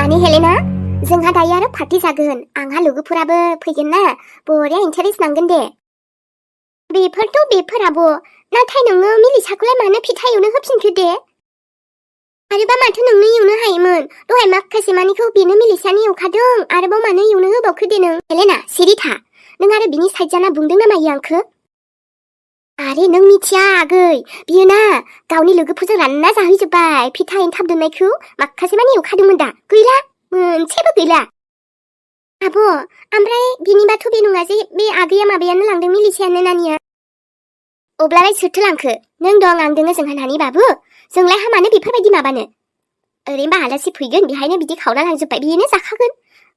नानि हेलेना जोंहा दायो आरो पार्टी जागोन आंहा लोगोफोराबो फैगोन ना बरिया इन्टारेस्ट नांगोन दे बेफोर आब' नाथाय नोङो मिलिसाखौलाय मानो फिथा एवनो होफिनखो दे आरोबा माथो नोंनो एवनो हायोमोन दहाय माखासे मानिखौ बेनो मिलिसानि एवखादों आरोबाव मानो एवनो होबावखो दे नों हेलेना सिरि था नों आरो बिनि साइड जाना बुंदों ना मायो आंखो आरे नों मिथिया आगै बियो ना गावनि लोगोफोरजों रानना जाहैजोब्बाय फिथा एनथाब दोननायखौ माखासे मानि एवखादोंमोन दा गैला मोनसेबो गैला आब' ओमफ्राय बिनिबाथ' बे नङा जे बे आगैया माबायानो लांदों मिलिसायानो नानिया अब्लालाय सोरथो लांखो नों दं आं दोङो जोंहा नानि बाबु जोंलाय हामानो बेफोरबायदि माबानो ओरैनोबा आलासि फैगोन बेहायनो बिदि खावना लांजोब्बाय बेनो जाखागोन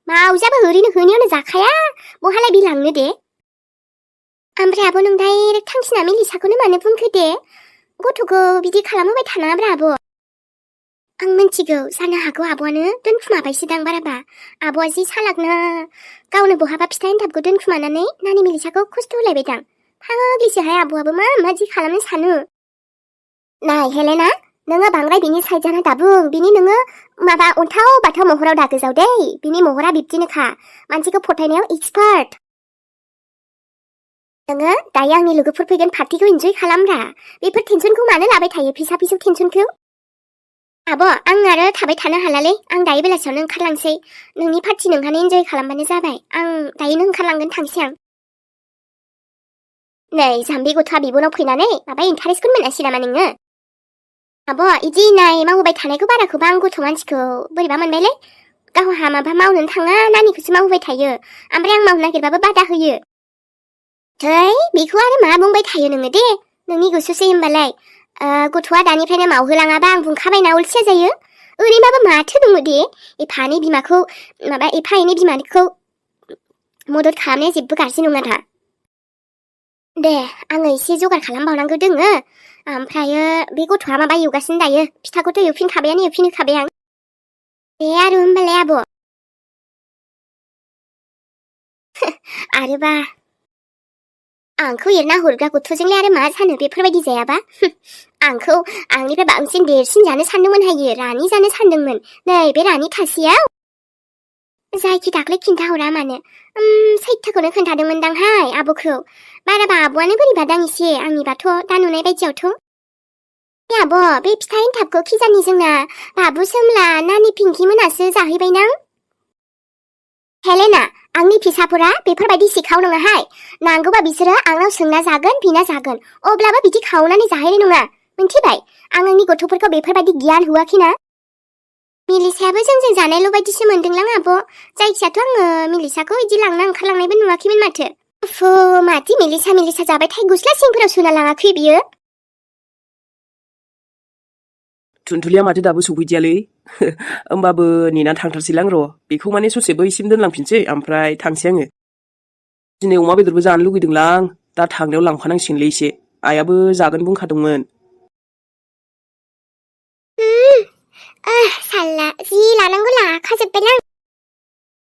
मावजाबो ओरैनो होनायावनो जाखाया बहालाय बि लांनो दे ओमफ्राय आब' नों डाइरेक्ट थांखिना मिलिसाखौनो मानो बुंखो दे गथ'खौ बिदि खालामहोबाय थानाङाब्रा आब' आं मिन्थिगौ जानो हागौ आब'आनो दोनखुमाबायसोदां बाराबा आब'आ जि सालाकना गावनो बहाबा फिथा एनथाबखौ दोनखुमानानै नानि मिलिसाखौ खस्थ' होलायबायदां फाग्लिसोहाय आब'आबो मा जि खालामनो सानो नाय हेलेना नोङो बांद्राय बिनि साइड जाना दाबुं बिनि नोङो माबा अन्थाव बाथाव महराव दागोजाव दै बिनि महरा बिब्दिनोखा मानसिखौ फोथायनायाव एक्सपार्ट नोङो दायो आंनि लोगोफोर फैगोन पार्टीखौ एन्जय खालामब्रा बेफोर टेनसनखौ मानो लाबाय थायो फिसा फिसौ टेनसनखौ आब' आं आरो थाबाय थानो हालालै आं दायो बेलासियावनो ओंखारलांसै नोंनि पार्टी नोंहानो एन्जय खालामबानो जाबाय आं दायोनो ओंखारलांगोन थांसै आं नै जाम्बि गथ'आ बिब'नाव फैनानै माबा इन्टारेस्टखौनो मोनासै नामा नोङो आब' इदि नाय मावबाय थानायखौ बाराखौबा आं गथ' मानसिखौ बोरैबा मोनबायलै गावहा माबा मावनोनो थाङा नानिखौसो मावबाय थायो ओमफ्राय आं मावनो नागिरबाबो बादा होयो थै बेखौ आरो मा बुंबाय थायो नोङो दे नोंनि गोसोसै होमबालाय गथ'आ दानिफ्रायनो मावहोलाङाबा आं बुंखाबायना अलसिया जायो ओरैनोबाबो माथो दङ दे एफा एनै बिमाखौ मदद खालामनाया जेबो गाज्रि नङा दा दे आङो एसे जगार खालामबावनांगौ दोङो ओमफ्रायो बे गथ'आ माबा एवगासिनो दायो फिथाखौथ' एवफिनहोखाबाय आं दे आरो होमबालाय आब' आरोबा आंखौ एरना हरग्रा गथ'जोंलाय आरो मा जानो बेफोरबायदि जायाबा आंखौ आंनिफ्राय बांसिन देरसिन जानो सानदोंमोन हायो रानि जानो सानदोंमोन नै बे रानि थासेयाव जायखि दाख्लै खिन्थाहरा मानो सैथोखौनो खोन्थादोंमोनदांहाय आब'खौ बाराबा आब'आनो बोरैबादां एसे आंनिबाथ' दा नुनाय बायदियावथ' आब' बे फिथा एनथाबखौ खिजानि जोंना बाबु सोमला नानि पिंकि मोनासो जाहैबायना हेलेना आंनि फिसाफोरा बेफोरबायदि सिखाव नङाहाय नांगौबा बिसोरो आंनाव सोंना जागोन बिना जागोन अब्लाबो बिदि खावनानै जाहैनाय नङा मिन्थिबाय आं आंनि गथ'फोरखौ बेफोरबायदि गियान होआखैना मिलिसायाबो जोंजों जानायल' बायदिसो मोनदोंलां आब' जायखियाथ' आङो मिलिसाखौ इदि लांना ओंखारलांनायबो नुवाखैमोन माथो माथि मिलिसा जाबायथाय गस्ला सिंफोराव सोना लाङाखै बियो थुनथुलिया माथो दाबो सफैदियालै होमबाबो नेना थांथारसैलां र' बेखौ माने ससे बैसिम दोनलांफिनसै ओमफ्राय थांसै आङो दिनै अमा बेदरबो जानो लुगैदोंलां दा थांनायाव लांफानांसिगोनलै एसे आइयाबो जागोन बुंखादोंमोन साला जि लानांगौ लाखाजोब्बायलां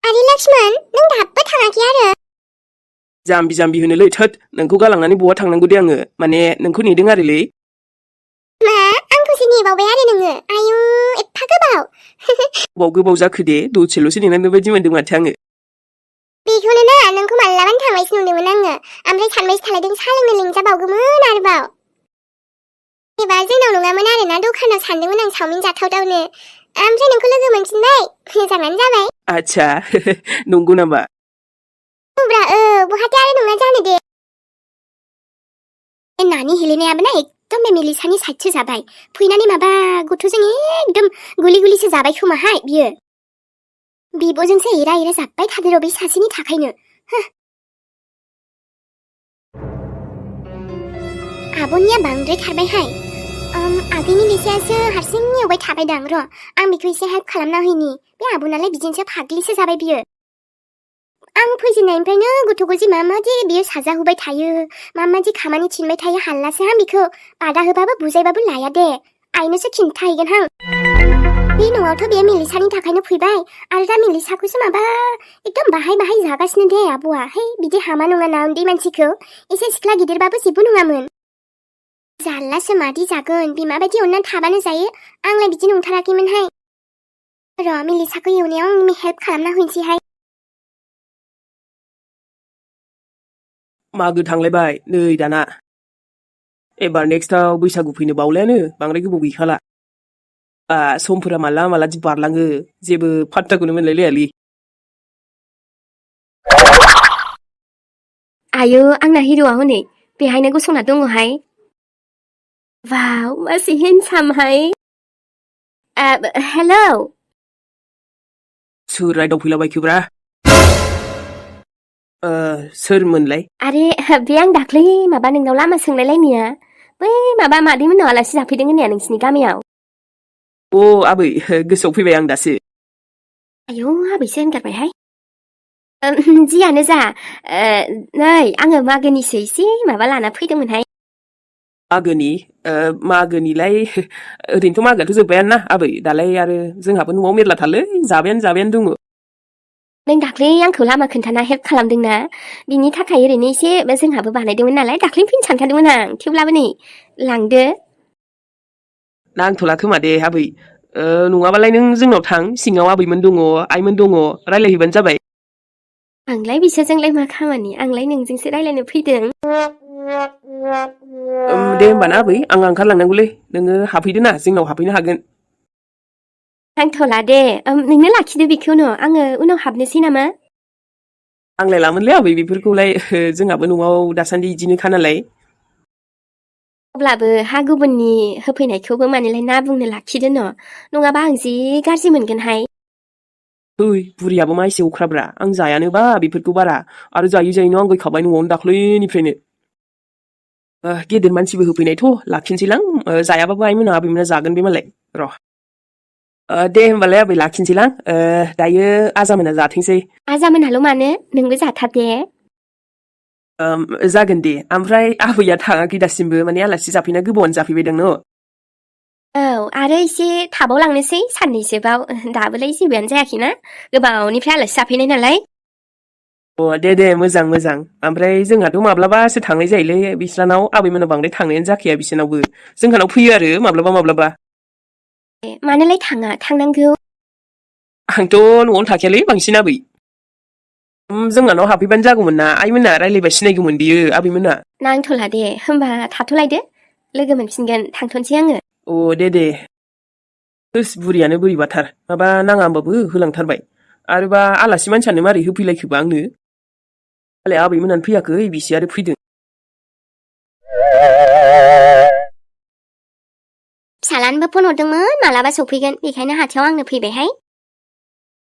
आरे लक्ष्मण नों दाबो थाङाखै आरो जाम्बि होनोलै थोद नोंखौ गालांनानै बहा थांनांगौ दे आङो माने नोंखौ नेदों आरोलै मा आंखौसो नेबावबाय आरो नोङो आयु एफा गोबाव जाखो दे दसेल'सो नेनांगौ बायदि मोनदों माथो आङो बेखौनो ना नोंखौ मालाबानो थांबायसो नुदोंमोन आङो ओमफ्राय सानबायसो थालायदों साहा लोंनो लिंजाबावगौमोन आरोबाव एबा जोंनाव नङामोन आरोना दखानाव सानदोंमोन आं चावमिन जाथावथावनो ओमफ्राय नोंखौ लोगो मोनफिनबाय मोजाङानो जाबाय आच्छा नंगौ नामा ब्रा बहाथो आरो नङा जानो दे नानि हेलेनायाबो ना एकदम बे मिलिसानि साइडसो जाबाय फैनानै माबा गथ'जों एकदम गुलिसो जाबाय खोमाहाय बियो बिब'जोंसो एरा जाब्बाय थादोर' बे सासेनि थाखायनो आब'निया बांद्राय थारबायहाय आगैनि लिसायासो हारसिं एवबाय थाबायदां र' आं बेखौ एसे हेल्प खालामना होयनि बे आब'नालाय बिदिनोसो फाग्लिसो जाबाय बियो आं फैजेननायनिफ्रायनो गथ'खौ जे माबादि बियो साजा होबाय थायो माबादि खामानि थिनबाय थायो हाल्लासो आं बेखौ बादा होबाबो बुजायबाबो लाया दे आइनोसो खिन्थाहैगोन आं बे न'आवथ' बे मिलिसानि थाखायनो फैबाय आरो दा मिलिसाखौसो माबा एकदम बाहाय जागासिनो दे आब'आ है बिदि हामा नङा ना उन्दै मानसिखौ एसे सिख्ला गिदिरबाबो जेबो नङामोन जारलासो मादि जागोन बिमा बायदि अननानै थाबानो जायो आंलाय बिदि नंथाराखैमोनहाय र' मिलिसाखौ एवनायाव आंनि हेल्प खालामना होनोसैहाय मागो थांलायबाय नै दाना एबार नेक्स्टआव बैसागु फैनो बावलायानो बांद्राय गोबाव गैखाला समफोरा माला मालादि बारलाङो जेबो फात्ताखौनो मोनलायलायालै आयौ आंना हिर'आ हनै बेहायनो गसंना दङहाय वाव मासि हेन्डसामहाय हेलौ सोर रायदावफैलाबायखोब्रा सोरमोनलाय आरे बे आं दाख्लै माबा नोंनाव लामा सोंलायलायनाया बै माबा मादै मोननाव आलासि जाफैदों होननाया नोंसिनि गामियाव आबै गोसोआव फैबाय आं दासो आयौ आबैसो होनगारबायहाय जियानो जा नै आङो मागोनिसो एसे माबा लाना फैदोंमोनहाय मागोनिलाय ओरैनोथ' मागोआथ' जोब्बायानो ना आबै दालाय आरो जोंहाबो न'आव मेरलाथारलै जाबायानो दङ नों दाख्लै आंखौ लामा खोन्थाना हेल्प खालामदोंना बिनि थाखाय ओरैनो एसे जोंहाबो बानायदोंमोन नालाय दाख्लै फैनो सानखादोंमोन आं थेवब्लाबो नै लांदो नांथ'ला खोमा दे आबै नङाबालाय नों जोंनाव थां सिङाव आबैमोन दङ आइमोन दङ रायलायहैबानो जाबाय आंलाय बिसोरजोंलाय मा खामानि आंलाय नोंजोंसो रायलायनो फैदों दे होमबा ना आबै आं ओंखारलांनांगौलै नोङो हाबफैदो ना जोंनाव हाबफैनो हागोन नांथ'ला दे नोंनो लाखिदो बेखौनो आङो उनाव हाबनोसै नामा आंलाय लामोनलै आबै बेफोरखौलाय जोंहाबो न'आव दासान्दि इदिनोखा नालाय अब्लाबो हा गुबुननि होफैनायखौबो मानोलाय ना बुंनो लाखिदो नङाबा आं जि गाज्रि मोनगोनहाय बुरियाबो मा एसे अख्राब्रा आं जायानोबा बेफोरखौ बारा आरो जायैनो आंगायखाबाय न'आवनो दाख्लैनिफ्रायनो गेदेर मानसिबो होफैनायथ' लाखिनोसैलां जायाबाबो आइमोना आबैमोना जागोन बे मालाय र' दे होमबालाय आबै लाखिनोसैलां दायो आजामोना जाथोंसै आजामोनाल' मानो नोंबो जाथार दे जागोन दे ओमफ्राय आबैया थाङाखै दासिमबो माने आलासि जाफैना गोबावानो जाफैबायदां न' औ आरो एसे थाबावलांनोसै साननैसोबाव दाबोलाय जेबोआनो जायाखैना गोबावनिफ्राय आलासि जाफैनाय नालाय दे मोजां ओमफ्राय जोंहाथ' माब्लाबासो थांनाय जायोलै बिस्रानाव आबैमोना बांद्राय थांनायानो जाखाया बिसोरनावबो जोंहानाव फैयो आरो माब्लाबा मानोलाय थाङा थांनांगौ आंथ' न'आवनो थाखायालै बांसिन आबै जोंहानाव हाबफैबानो जागौमोन ना आइमोना रायलायबा सिनायगौमोन बियो आबैमोना नांथ'ला दे होमबा थाथ'लायदो लोगो मोनफिनगोन थांथ'नोसै आङो दे बुरियानो बोरैबाथार माबा नाङा होमबाबो होलांथारबाय आरोबा आलासि मानसियानो मारै होफैलायखोबा आंनो मालाय आबैमोनानो फैयाखै बिसि आरो फैदों फिसालानोबो फन हरदोंमोन मालाबा सफैगोन बेखायनो हाथायाव आंनो फैबायहाय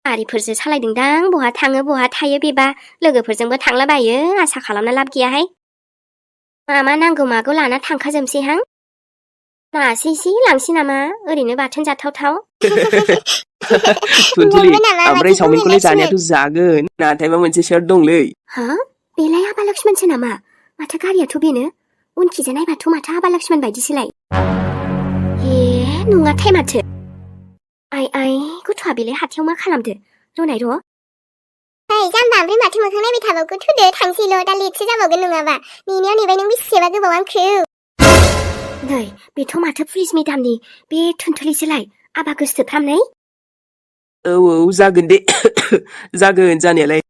गारिफोरसो सालायदोंदां बहा थाङो बहा थायो बेबा लोगोफोरजोंबो थांलाबायो आसा खालामना लाब गैयाहाय मा नांगौ मागौ लाना थांखाजोबसैहां नासैसै लांसै नामा ओरैनो बाथोन जाथावथाव थुनथुलि ओमफ्राय सावमिनखौलाय जानायाथ' जागोन नाथायबा मोनसे सार्ट दंलै बेलाय आबा लक्ष्मणसो नामा माथो गारियाथ' बेनो उनखिजा नायबाथ' माथो आबा लक्ष्मण बायदिसोलाय नङाथाय माथो आइ गथ'आ बेलाय हाथायाव मा खालामदो र'नाय र' जाम्बा ओमफ्राय माथो मोखां नायबाय थाबावगो थुदो थांसैल' दा लेटसो जाबावगोन नङाबा नेनायाव नेबाय नों बेसेबा गोबाव आंखौ नै बेथ' माथो पुलिस मेदामनि बे थुनथुलिसोलाय आबा गोसोफ्रामनाय औ जागोन दे जागोन जानायालाय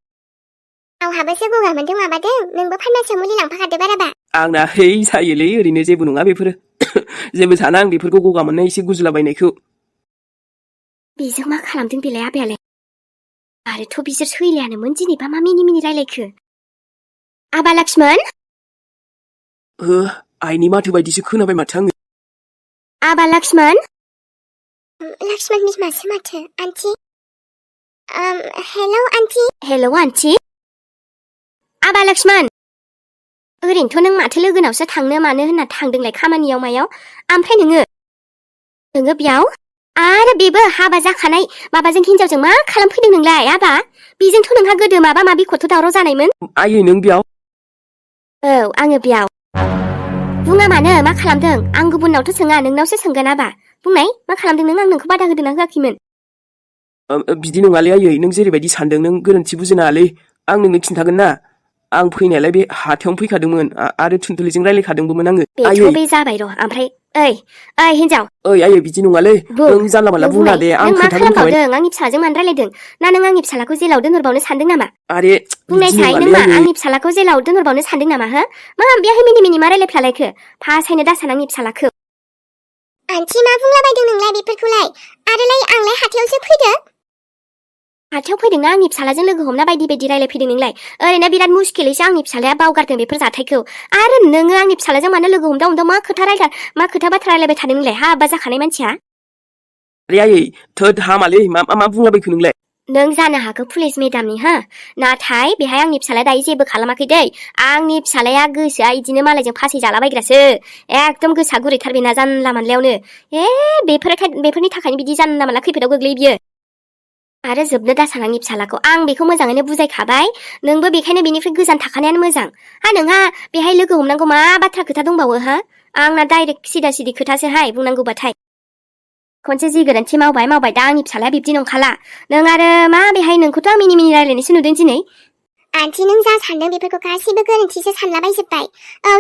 आंहाबोसो गगा मोनदों माबादों नोंबो फार्मासियाव मुलि लांफाखादो बाराबा आंना जायोलै ओरैनो जेबो नङा बेफोरो जेबो साना आं बेफोरखौ गगा मोननाय एसे गुजुलाबायनायखौ बेजों मा खालामदों बेलाय आबायालाय आरोथ' बिसोर सैलायानोमोन दिनैबा मा मिनि रायलायखो आबा लक्ष्मण आइनि माथो बायदिसो खोनाबाय माथो आङो आबा लक्ष्मण बिमासो माथो आन्टी हेलौ आन्टी आबा लक्ष्मण ओरैनोथ' नों माथो लोगोनावसो थांनो मानो होनना थांदोंलाय खामानियाव मायाव ओमफ्राय नोङो बेयाव आरो बेबो हाबा जाखानाय माबाजों हिनजावजों मा खालामफैदों नोंलाय आबा बेजोंथ' नोंहा गोदो माबा माबि खथ' दावराव जानायमोन आयै नों बेयाव औ आङो बेयाव बुङा मानो मा खालामदों आं गुबुननावथ' सोङा नोंनावसो सोंगोन आबा बुंनाय मा खालामदों नों आं नोंखौ बादा होदोंना होआखैमोन बिदि नङालै आयै नों जेरैबायदि सानदों नों गोरोन्थि बुजिनाङालै आं नोंनो खिन्थागोन ना आं फैनायालाय बे हाथायावनो फैखादोंमोन आरो थुनथुलिजों रायलायखादोंबोमोन आङो बेथ' बे जाबाय र' ओमफ्राय ओइ हिनजाव ओइ आयै बिदि नङालै बुं नों जानला मानला बुंना दे आं नों मा खोन्थानो होनखाबाय खालामबावदों आंनि फिसाजों मानो रायलायदों ना नों आंनि फिसालाखौ जेलाव दोनहरबावनो सानदों नामा आरे बिदि बुंनायसाय नों नङालै मा आयै आंनि फिसालाखौ जेलाव दोनहरबावनो सानदों नामा हो मा बेहाय मिनि मिनि मा रायलायफ्लालायखो फासायनो दासान आंनि फिसालाखौ आन्टी मा बुंलाबायदों नोंलाय बेफोरखौलाय आरोलाय आंलाय हाथायावसो फैदों हाथायाव फैदोंना आंनि फिसालाजों लोगो हमना बायदि बायदि रायलायफैदों नोंलाय ओरैनो बिराद मुस्किलैसो आंनि फिसालाया बावगारदों बेफोर जाथायखौ आरो नोङो आंनि फिसालाजों मानो लोगो हमदाव मा खोथा बाथ्रा रायलायबाय थादों नोंलाय हाबा जाखानाय मानसिया आरे आयै थोद हामालै मा बुंलाबायखो नोंलाय नों जानो हागौ पुलिस मेदामनि हो नाथाय बेहाय आंनि फिसालाया दायो जेबो खालामाखै दै आंनि फिसालाया गोसोआ इदिनो मालायजों फासै जालाबायग्रासो एकदम गोसोआ गुरैथार बेना जानला मानलायावनो बेफोरनि थाखायनो बिदि जानला मानला खैफोदाव गोग्लैयो बियो आरो जोबनो दासान आंनि फिसालाखौ आं बेखौ मोजाङैनो बुजायखाबाय नोंबो बेखायनो बेनिफ्राय गोजान थाखानायानो मोजां नोंहा बेहाय लोगो हमनांगौ मा बाथ्रा खोथा दंबावो हा आंना डाइरेक्ट सिदा सिदि खोथासोहाय बुंनांगौबाथाय खनसे जि गोरोन्थि मावबाय दा आंनि फिसालाया बिब्दि नंखाला नों आरो मा बेहाय नोंखौथ' आं मिनि मिनि रायलायनायसो नुदों दिनै आन्टी नों जा सानदों बेफोरखौ गासिबो गोरोन्थिसो सानलाबायजोब्बाय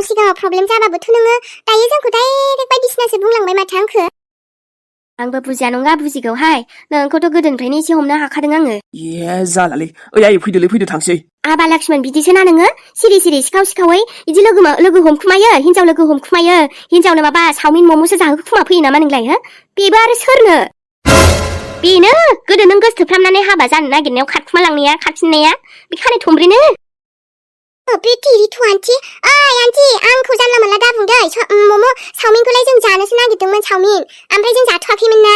सिगाङाव प्रब्लेम जाबाबोथ' नोङो दायो जोंखौ डाइरेक्ट बायदिसिनासो बुंलांबाय माथो आंखो आंबो बुजिया नङा बुजिगौहाय नोंखौथ' गोदोनिफ्रायनो एसे हमनो हाखादों आङो जालालै ओइ आयै फैदोलै थांसै आबा लाक्ष्मण बिदिसो ना नोङो सिरि सिखाव सिखावै इदि लोगो हमखुमायो हिनजाव लोगो हमखुमायो हिनजावनो माबा चावमिन मम'सो जाहोखुमा फैयो नामा नोंलाय हो बेबो आरो सोरनो बेनो गोदो नों गोसथोफ्रामनानै हाबा जानो नागिरनायाव खारखुमालांनाया खारफिननाया बे खानाय थंब्रेनो बे तिरिथ' आन्टी ओइ आन्टी आंखौ जानला मानला दा बुंदै मम' चावमिनखौलाय जों जानोसो नागिरदोंमोन चावमिन ओमफ्राय जों जाथ'वाखैमोन ना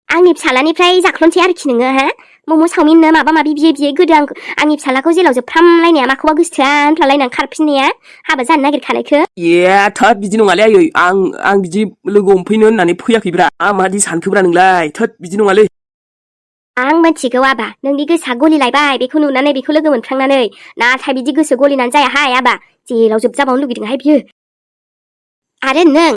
आंनि फिसालानिफ्राय जाख्ल'नसै आरोखि नोङो हा मम' चावमिननो माबा माबि बियै गोदो आंनि फिसालाखौ जेलाव जोबफ्रामलायनाया माखौबा गोसोथोआ होनफ्लालायनानै खारफिननाया हाबा जानो नागिरखानायखो थोद बिदि नङालै आयै आं बिदि लोगो हमफैनो होननानै फैयाखैब्रा मादि सानखोब्रा नोंलाय थोद बिदि नङालै आं मिथिगौ आबा नोंनि गोसोआ गलिलायबाय बेखौ नुनानै बेखौ लोगो मोनफ्लांनानै नाथाय बिदि गोसो गलिनानै जायाहाय आबा जेलाव जोबजाबावनो लुगैदोंहाय बियो आरो नों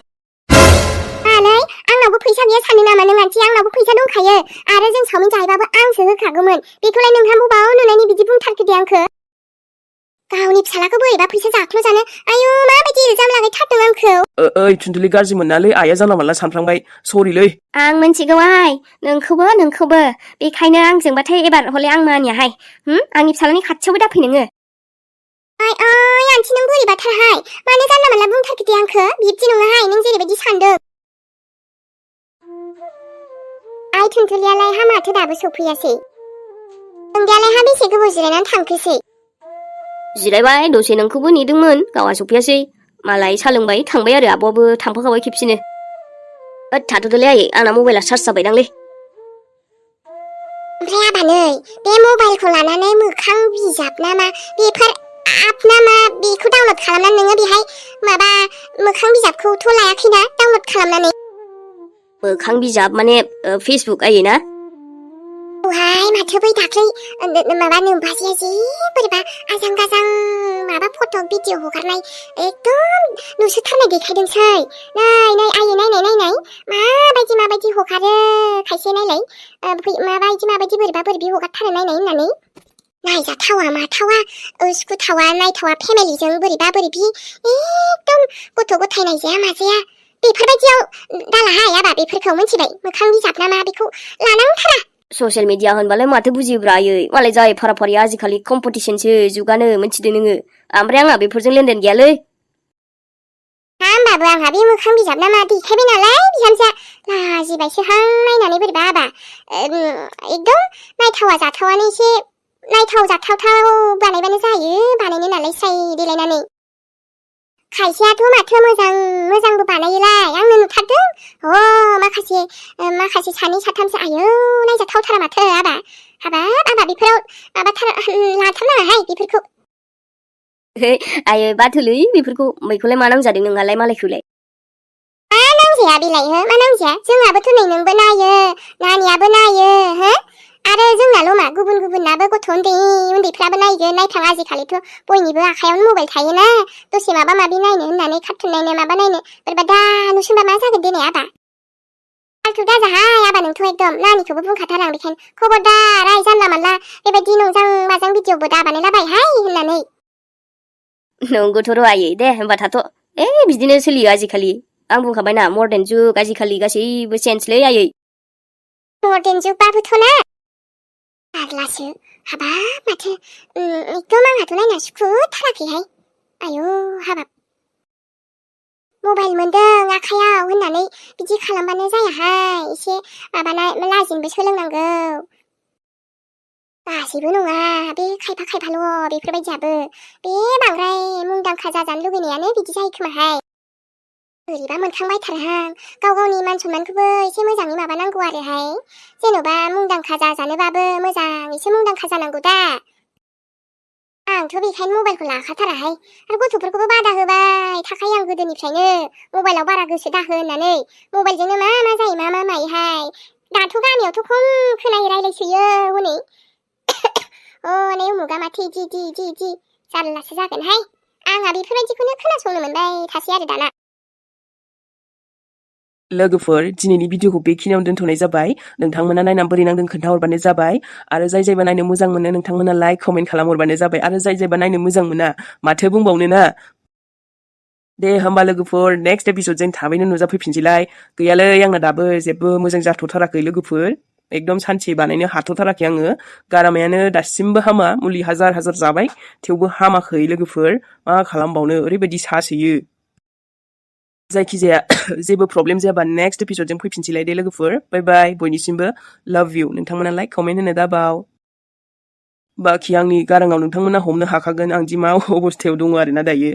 आलै आंनावबो फैसा गैया सानो नामा नों आन्टी आंनावबो फैसा दंखायो आरो जों चावमिन जाहैबाबो आंसो होखागौमोन बेखौलाय नोंहा बबाव नुनायनि बिदि बुंथारखो दे आंखो गावनि फिसालाखौ बोरैबा फैसा जाख्ल' जानो आयु माबायदि इल्जाम लागायथारदों आंखौ ओइ थुनथुलि गाज्रि मोननालै आइया जानला मानला सानफ्लांबाय सरिलै आं मिथिगौहाय नोंखौबो बेखायनो आंजोंबाथाय एबार हले आं मानियाहाय आंनि फिसालानि खाथियावबो दाफै नोङो ओइ आन्टी नों बोरैबाथारहाय मानो जानला मानला बुंथारखो दे आंखो बिब्दि नङाहाय नों जेरैबायदि सानदों आइ थुनथुलियालाय हा माथो दाबो सफैयासै नोंदायालाय हा बेसे गोबाव जिरायनानै थांखोसै जिरायबाय दसे नोंखौबो नेदोंमोन गावहा सफैयासै मालाय सालोंबाय थांबाय आरो आब'आबो थांफाखाबाय खेबसेनो थाथ'दोलै आयै आंना मबाइला चार्ज जाबायदांलै ओमफ्राय आबा नै बे मबाइलखौ लानानै मोखां बिजाब नामा बेफोर आप नामा बेखौ डाउनलड खालामनानै नोङो बेहाय माबा मोखां बिजाबखौथ' लायाखैना डाउनलड खालामनानै मोखां बिजाब माने फेसबुक आयै ना औहाय माथो बै दाख्लै माबा नोमबाजैया जि बोरैबा आजां गाजां माबा फट' भिडिअ हगारनाय एकदम नुसोथारनाय देखायदोंसै नै आयै नायनाय माबायदि हगारो खायसे नायलाय माबायदि बोरैबि हगारथारो नायनाय होननानै नायजाथावा माथावा सुखुथावा नायथावा फेमिलिजों बोरैबि एकदम गथ' गथाय नायजाया माजाया बेफोरबायदियाव दालाहाय आबा बेफोरखौ मिथिबाय मोखां बिजाब नामा बेखौ लानांथारा ससियेल मिडिया होनबालाय माथो बुजियोब्रा आयै मालाय जाय फाराफारि आजिखालि कम्पिटिसनसो जुगानो मिथिदों नोङो ओमफ्राय आंहा बेफोरजों लेनदेन गैयालै होमबाबो आंहा बे मोखां बिजाब नामा देखायबाय नालाय बिहामजोआ लाजिबायसोहां नायनानै बोरैबा आबा एकदम नायथावा जाथावानो एसे नायथाव जाथावथाव बानायबानो जायो बानायनो नालाय स्राय देलायनानै खायसेयाथ' माथो मोजांबो बानायोलाय आंनो नुथारदों माखासे सानै साथामसो आयौ नायजाथावथारा माथो आबा हाबाब बेफोराव लाथारनाङाहाय बेफोरखौ आयै बाथोलै बेखौलाय मा नांजादों नोंहालाय मालायखौलाय मा नांजाया बेलाय मा नांजाया जोंहाबोथ' नै नोंबो नायो नानियाबो नायो आरो जोंनाल' मा गुबुननाबो गथ' उन्दैफ्राबो नायथां आजिखालिथ' बयनिबो आखायावनो मबाइल थायोना दसे माबा माबि नायनो होननानै कार्टुन नायनो माबा नायनो बोरैबा दा नुसनबा मा जागोन देनाय आबा फाल्थु दाजाहाय आबा नोंथ' एकदम नानिखौबो बुंखाथार आं बेखायनो खबरदार आइ जानला मानला बेबायदि नंजां माजां भिडिअ'बो दाबानायलाबायहाय होननानै नंगौथ' र' आयै दे होमबा थाथ' बिदिनो सोलियो आजिखालि आं बुंखाबायना मर्दान जुग आजिखालि गासैबो चेन्जलै आयै मर्दान जुगबाबोथ' ना फाग्लासो हाबाब माथो एकदम आंहाथ' नायना सुखुथाराखैहाय आयौ हाबाब मबाइल मोनदों आखायाव होननानै बिदि खालामबानो जायाहाय एसे माबाना लाजिनोबो सोलोंनांगौ गासैबो नङा बे खायफा खायफाल' बेफोरबायदियाबो बे बांद्राय मुंदांखा जाजानो लुगैनायानो बिदि जायो खोमाहाय बोरैबा मोनखांबायथारहां गाव गावनि मान सनमानखौबो एसे मोजाङै माबानांगौ आरोहाय जेन'बा मुंदांखा जाजानोबाबो मोजां एसे मुंदांखा जानांगौ दा आंथ' बेखायनो मबाइलखौ लाखाथाराहाय आरो गथ'फोरखौबो बादा होबाय थाखायो आं गोदोनिफ्रायनो मबाइलाव बारा गोसो दाहो होननानै मबाइलजोंनो मा मा जायो मा मा मायोहाय दाथ' गामियावथ' खम खोनायो रायलायसोयो हनै हनै उमुगा माथो इदि जारलासो जागोनहाय आंहा बेफोरबायदिखौनो खोनासंनो मोनबाय थासै आरो दाना लोगोफोर दिनैनि भिडिअखौ बेखिनियावनो दोनथ'नाय जाबाय नोंथांमोना नायनानै बोरै नांदों खोन्थाहरबानो जाबाय आरो जाय जायबा नायनो मोजां मोनो नोंथांमोना लाइक कमेन्ट खालामहरबानो जाबाय आरो जाय जायबा नायनो मोजां मोना माथो बुंबावनो ना दे होमबा लोगोफोर नेक्स्ट एपिसडजों थाबैनो नुजाफैफिनसैलाय गैयालै आंना दाबो जेबो मोजां जाथ'थाराखै लोगोफोर एकदम सानसे बानायनो हाथ'थाराखै आङो गारामायानो दासिमबो हामा मुलि हाजार हाजार जाबाय थेवबो हामाखै लोगोफोर मा खालामबावनो ओरैबायदि सासोयो जायखिजाया जेबो प्रब्लेम जायाबा नेक्स्ट एपिसडजों फैफिनसैलाय दे लोगोफोर बाय बाय बयनिसिमबो लाभ इउ नोंथांमोना लाइक कमेन्ट होनो दाबाव बाखि आंनि गाराङाव नोंथांमोना हमनो हाखागोन आं दि मा अबस्थायाव दङ आरोना दायो